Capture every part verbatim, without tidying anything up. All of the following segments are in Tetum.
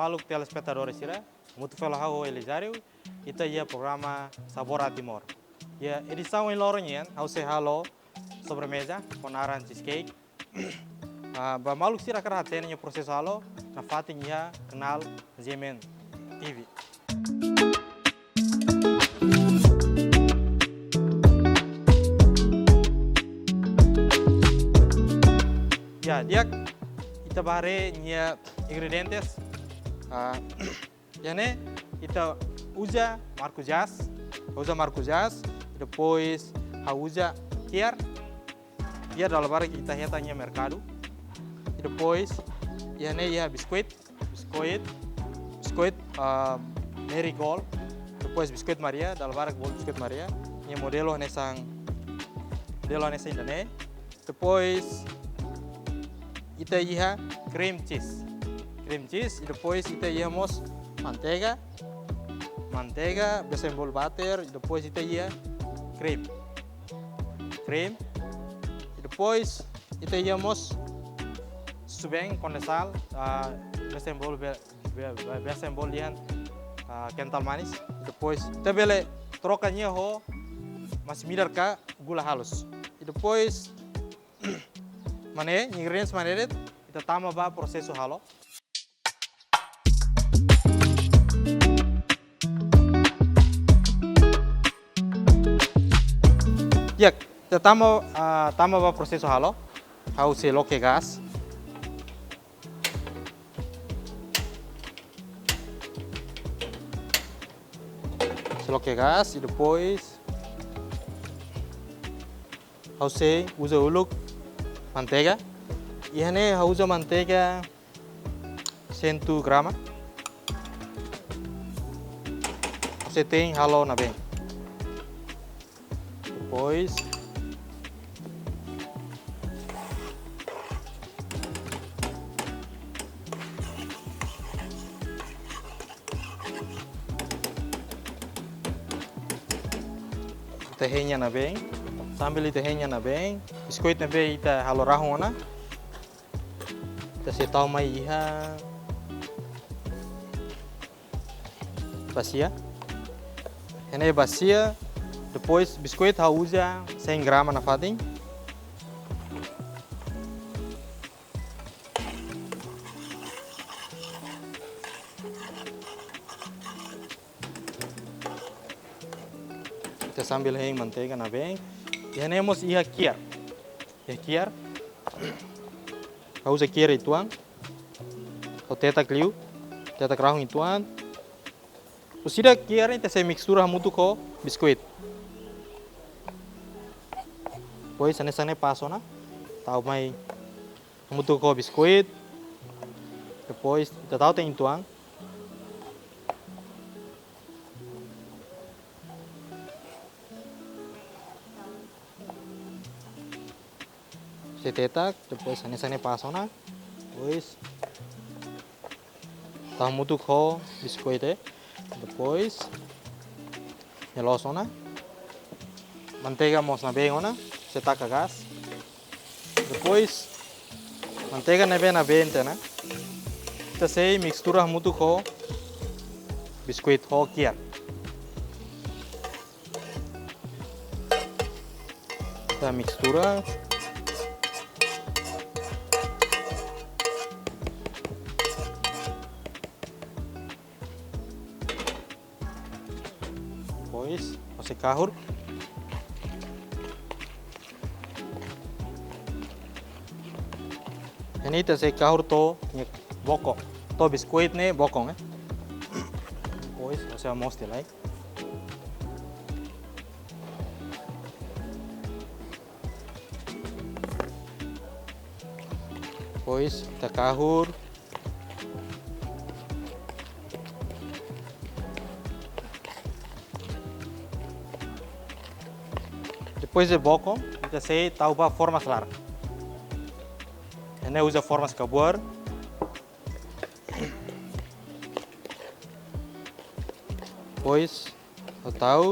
Maluk telespetadór sira, hamutuk fali ho ha'u Elizario, ita iha programa Sabor Timor. Iha edisaun ohin loron nian, ha'u sei halo sobremeza ho naran cheesecake. Ah, ba maluk sira hakarak hatene nia prosesu halo, nafatin iha kanál G M N T V. Ya, di'ak, ita bá haree nia ingredientes. Ah, iha ne'e ita uza markujás, uza markujás, depois ha'u uza ki'ar, ki'ar dala barak ita hetan iha merkadu. Depois iha ne'e iha biskuit, biskuit, biskuit, ah, Marigold, depois biskuit Maria, dala barak bolu biskuit Maria. Nia modelu hanesan, modelu hanesan ida-ne'e. Depois ita iha cream cheese. Cream cheese, i depois ita iha mós manteiga. Manteiga, besen bolu butter, i depois ita iha cream. Cream. I depois ita iha mós susu-been kondensadu, ah, besen bolu be-, be-, be-, besen bolu dehan, ah, kental manis. I depois ita bele troka nia ho masin-midar ka gula halus. I depois, mak ne'e, ingredientes mak ne'e de'it, ita tama ba prosesu halo. Di'ak, ita tama, ah, tama ba prosesu halo. Ha'u sei loke gás. Sei loke gás, i depois ha'u sei uza uluk manteiga. Iha ne'e ha'u uza manteiga cem grama. Ha'u sei te'in halo nabeen. Depois ita hein nia nabeen. Sambil ita hein nia nabeen, biskuit ne'ebé ita halo rahun ona, ita sei tau mai iha basia. Iha ne'e basia, depois biskuit ha'u uza cem grama nafatin. Ita sambil hein manteiga nabeen. Iha ne'e mós iha ki'ar. Iha ki'ar. Ha'u uza ki'ar uitoan. Ha'u tetak liu. Tetak rahun uitoan. Husi ida ki'ar ne'e ita sei mistura hamutuk ho biskuit. Depois hanesan ne'e pas ona. Tau mai hamutuk ho biskuit. Depois ita tau te'in uitoan. Sei tetak, depois hanesan ne'e pas ona. Depois tau hamutuk ho biskuit, eh. Depois ne'e loos ona. Manteiga mós nabeen ona, sei taka gás. Depois manteiga ne'ebé nabeen tiha ona, ita sei mistura hamutuk ho biskuit ho ki'ar. Ita mistura. Depois ha'u sei kahur. Iha ne'e ita sei kahur to'o nia bokon. To'o biskuit ne'e bokon, eh. Depois ha'u sei mós tiha lai. Depois ita kahur. Depois de bokon, ita sei tau ba forma laran. Iha ne'e uza forma kabuar. Depois ha'u tau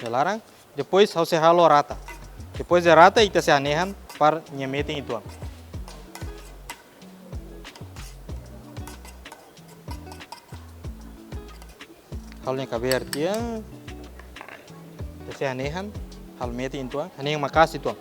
iha laran. Depois ha'u sei halo rata. Depois de rata, ita sei hanehan para nia metin uitoan. Halo nia kabeer tiha. Ita sei hanehan, halo metin uitoan, hanehan maka'as uitoan.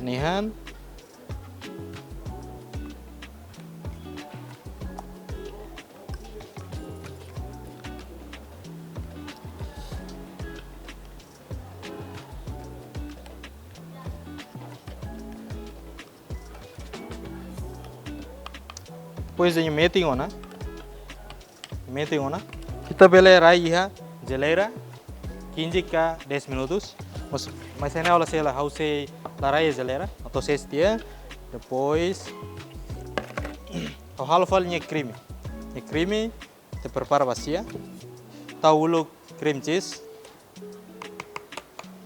Hanehan. Depois de metin ona, metin ona, ita bele rai iha jeleira quinze ka dez minutos. Mas, mas ha'u la sei la, ha'u sei la rai iha jeleira, atu ses tiha. Depois, ha'u halo fali nia kreme. Nia kreme, ita prepara basia. Tau uluk cream cheese.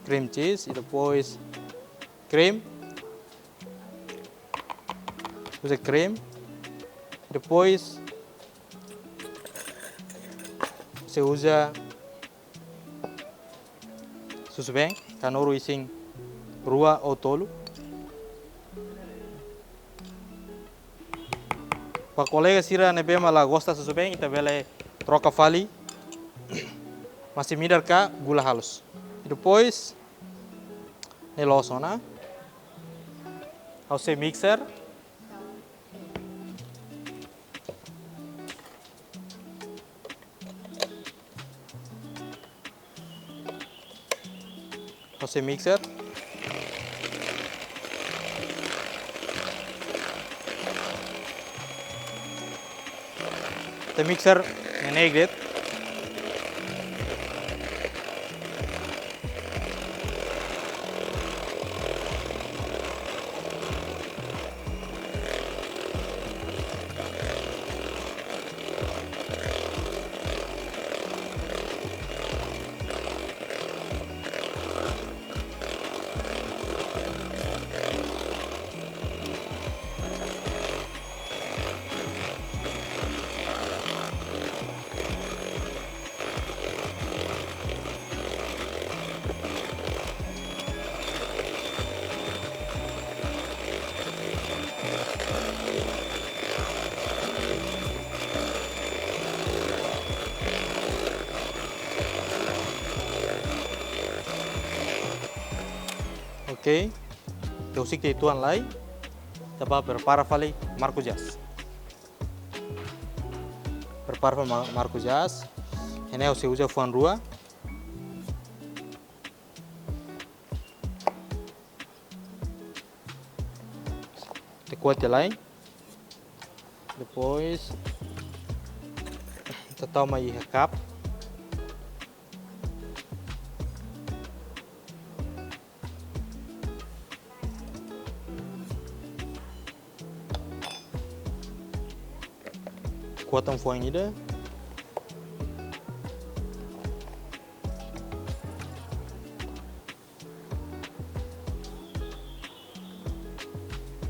Cream cheese, e depois cream. Uza cream. Depois, sei uza susubeen, kanuru isin rua ou tolu. Ba kolega sira ne'ebé mak la gosta susubeen, ita bele troka fali masin-midar ka gula halus. E depois, ne'e loos ona. Ha'u sei mixer. Ha'u sei mixer. Ita mixer neineik de'it. Oke, ita husik tiha uitoan lai, ita bá prepara fali maracujás. Prepara fali ma-, maracujás. Iha ne'e ha'u sei uza fuan rua. Ita ko'a tiha lai. Depois, ita tau mai iha cup. Ko'a tan fuan ida.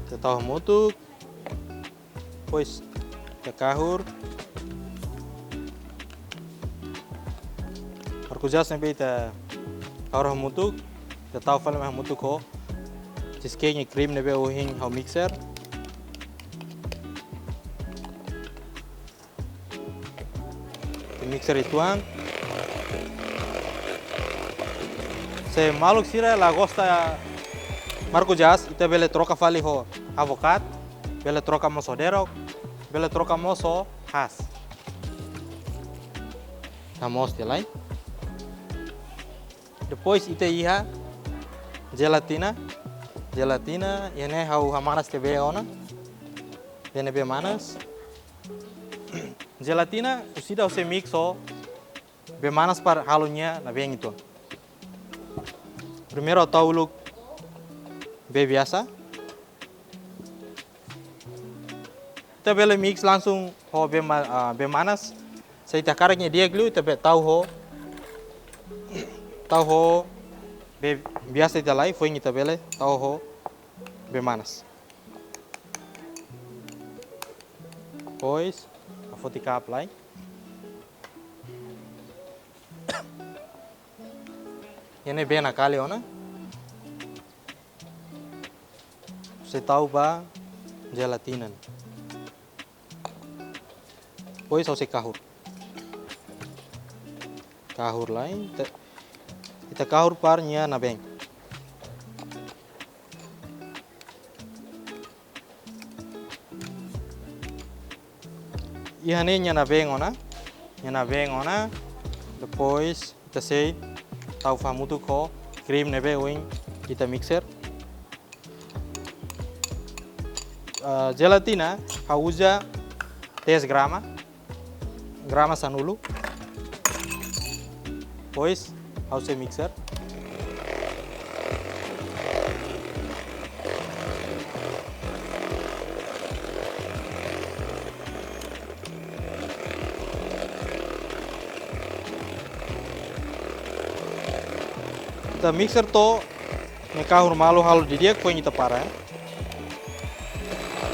Ita tau hamutuk. Depois, ita kahur. Maracujás ne'ebé ita kahur hamutuk, ita tau fali mai hamutuk ho cheesecake nia cream ne'ebé ohin ha'u mixer. Mixer uitoan. Se maluk sira la gosta maracujás, ita bele troka fali ho avocado, bele troka mós ho derok, bele troka mós ho haas. Ita moos tiha lai. Depois ita iha jelatina. Jelatina, iha ne'e ha'u hamanas tiha bee ona. Bee ne'ebé manas. Jelatina, orsida ha'u sei mix ho bee manas para halo nia nabeen uitoan. Primeiru ha'u tau uluk bee biasa. Ita bele mix langsung ho bee ma-, ah, bee manas. Se ita hakarak nia di'ak liu, ita bele tau ho, tau ho bee biasa ita lai, foin ita bele tau ho bee manas. Depois, Foti kap lai. Iha ne'e bee nakali ona. Sei tau ba jelatina. Depois ha'u sei kahur. Kahur lai, ita, ita kahur para nia nabeen. Iha ne'e nia nabeen ona, nia nabeen ona, depois ita sei tau hamutuk ho cream ne'ebé ohin ita mixer. Ah, jelatina, ha'u uza dez grama, grama sanulu. Depois, ha'u sei mixer. Ita mixer to'o nia kahur malu halo didi'ak, foin ita para, eh.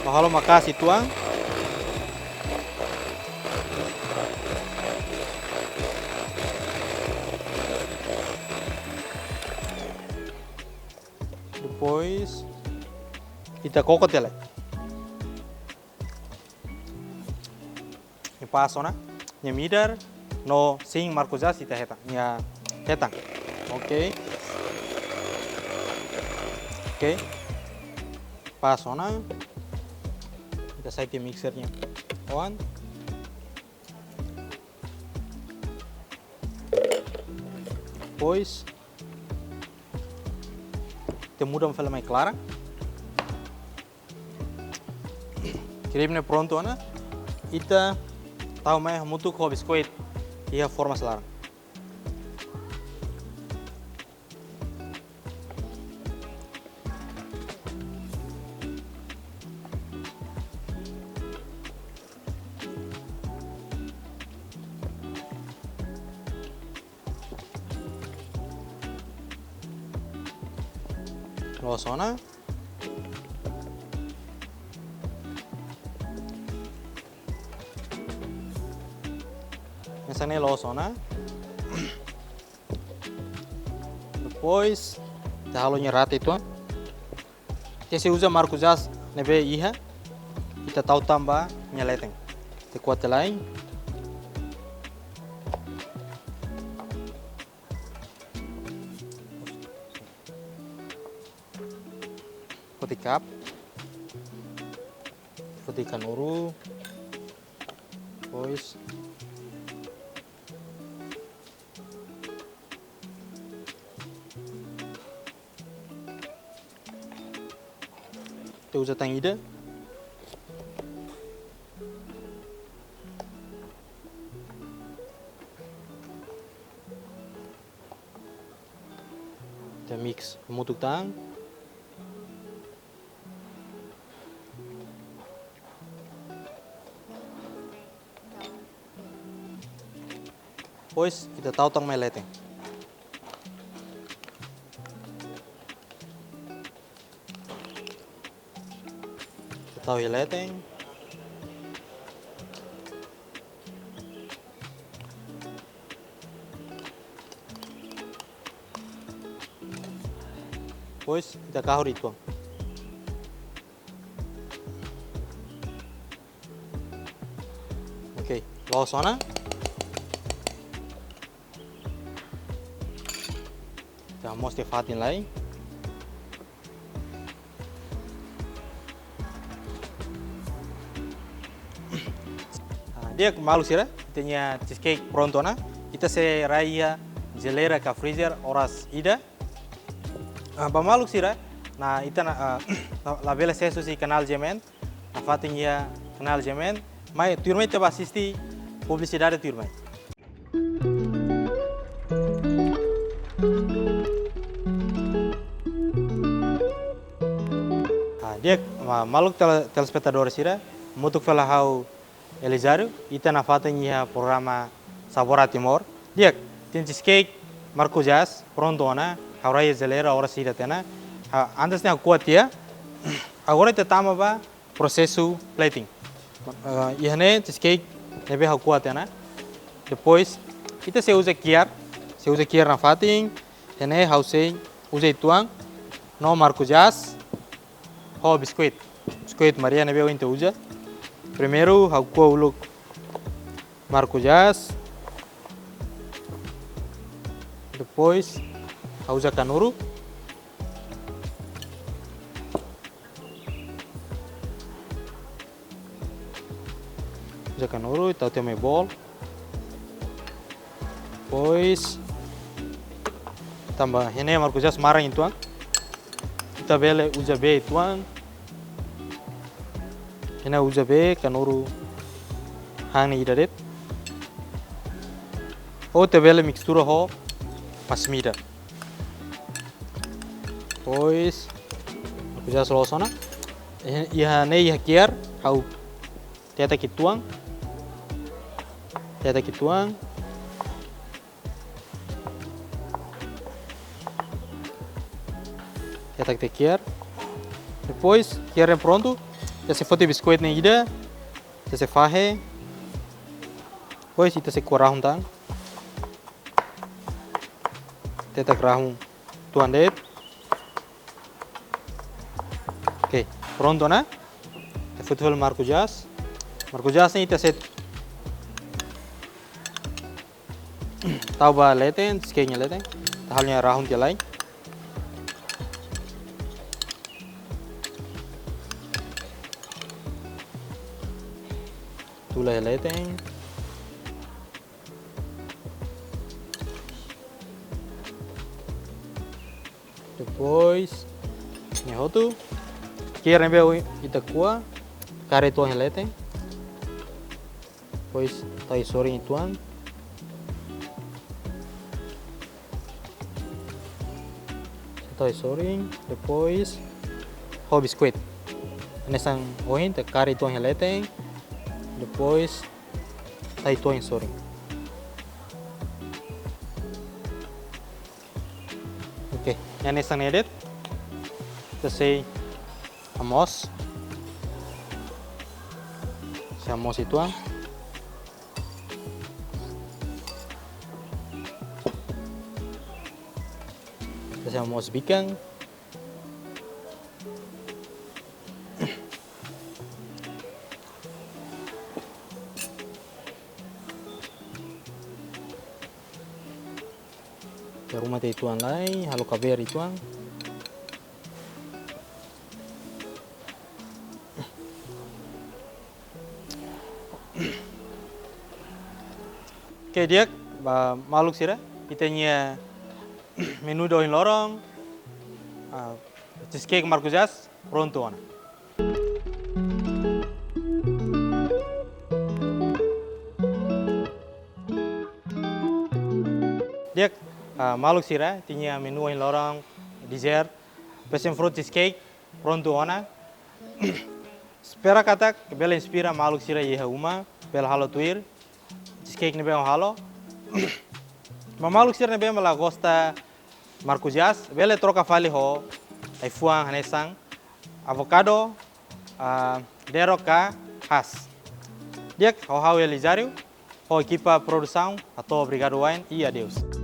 Halo maka'as uitoan. Depois, ita koko tiha lai. Nia pas ona, nia midar, no sin markujás ita hetan, nia hetan. Oke. Oke. Pas ona. Ita sai tiha mixer nia oan. Depois, ita muda fali mai klaran. Cream ne'e prontu ona. Ita tau mai hamutuk ho biskuit iha forma sira laran. Loos ona. Hanesan ne'e loos ona. Depois, ita halo nia rata uitoan. Ita sei uza markujás ne'ebé iha, ita tau tan ba nia leten. Ita kuat lai. Foti kap. Foti kanuru. Depois, ita uza tan ida. Ita mix hamutuk tan. Depois, ita tau tan mai leten. Ita tau iha leten. Depois, ita kahur uitoan. Oke, loos ona. Ita mós tiha fatin lai. Ah, di'ak maluk sira, ita-nia cheesecake prontu ona. Ita sei rai iha jeleira ka freezer oras ida. Ah, ba maluk sira, na ita na, ah, la, labele sees husi kanál G M N, nafatin iha kanál G M N, mai tuirmai ita bá asiste publisidade tuirmai. Ah, di'ak, ma-, maluk tele-, telespetadór sira, hamutuk fali ho ha'u Elizario, ita nafatin iha programa Sabor Timor. Di'ak, ita-nia cheesecake markujás prontu ona, ha'u rai iha jeleira oras ida tiha ona. Ah, antes ne'e ha'u ko'a tiha. Agora ita tama ba prosesu plating. Eh, iha ne'e cheesecake ne'ebé ha'u ko'a tiha ona. Depois, ita sei uza kiar, sei uza kiar nafatin, iha ne'e ha'u sei uza uitoan no markujás ho biskuit. Biskuit Maria ne'ebé ohin ita uza. Primeiru, ha'u ko'a uluk markujás. Depois, ha'u uza kanuru. Uza kanuru, tau tiha mai bool. Depois, tanba iha ne'e markujás maran uitoan, ita bele uza bee uitoan. Iha ne'e uza bee, kanuru han ida de'it. Ou ita bele mistura ho masin-midar. Depois, markujás loos ona. Iha, iha ne'e iha kiar, ha'u tetak uitoan. Tetak uitoan. Tetak tiha kiar. Depois, kiar ne'e prontu. Ita sei foti biskuit ne'e ida. Ita sei fahe. Depois, ita sei ko'a rahun tan. Tetak rahun uitoan de'it. Oke, prontu ona. Ita foti fali markujás. Markujás ne'e ita sei tau ba leten, cheesecake nia leten. Ita halo nia rahun tiha lai. Tula iha leten. Depois, ne'e hotu. Kiar ne'ebé ita ko'a, kaer uitoan iha leten. Depois, tau iha sorin uitoan. Tau iha sorin, depois, ho biskuit. Hanesan ohin, ita kaer uitoan iha leten. Depois, tau uitoan iha sorin. Oke, hanesan ne'e de'it. Ita sei hamoos. Sei hamoos uitoan. Ita sei hamoos bikan. Ita ruma tiha uitoan lai, halo kabeer uitoan. Oke, di'ak, ba maluk sira, ita-nia menu ohin loron, ah, cheesecake markujás, prontu ona. Di'ak, ah, maluk sira, ita-nia menu ohin loron, dessert, passion fruit cheesecake, prontu ona. Espera katak bele inspira maluk sira iha uma, bele halo tuir cheesecake ne'ebé ha'u halo. Ba maluk sira ne'ebé la gosta markujás, bele troka fali ho ai-fuan hanesan avokadu, ah, dero ka hass. Di'ak, ho ha'u Elizario, ho ekipa produsaun, hato'o obrigadu wa'in, i adeus.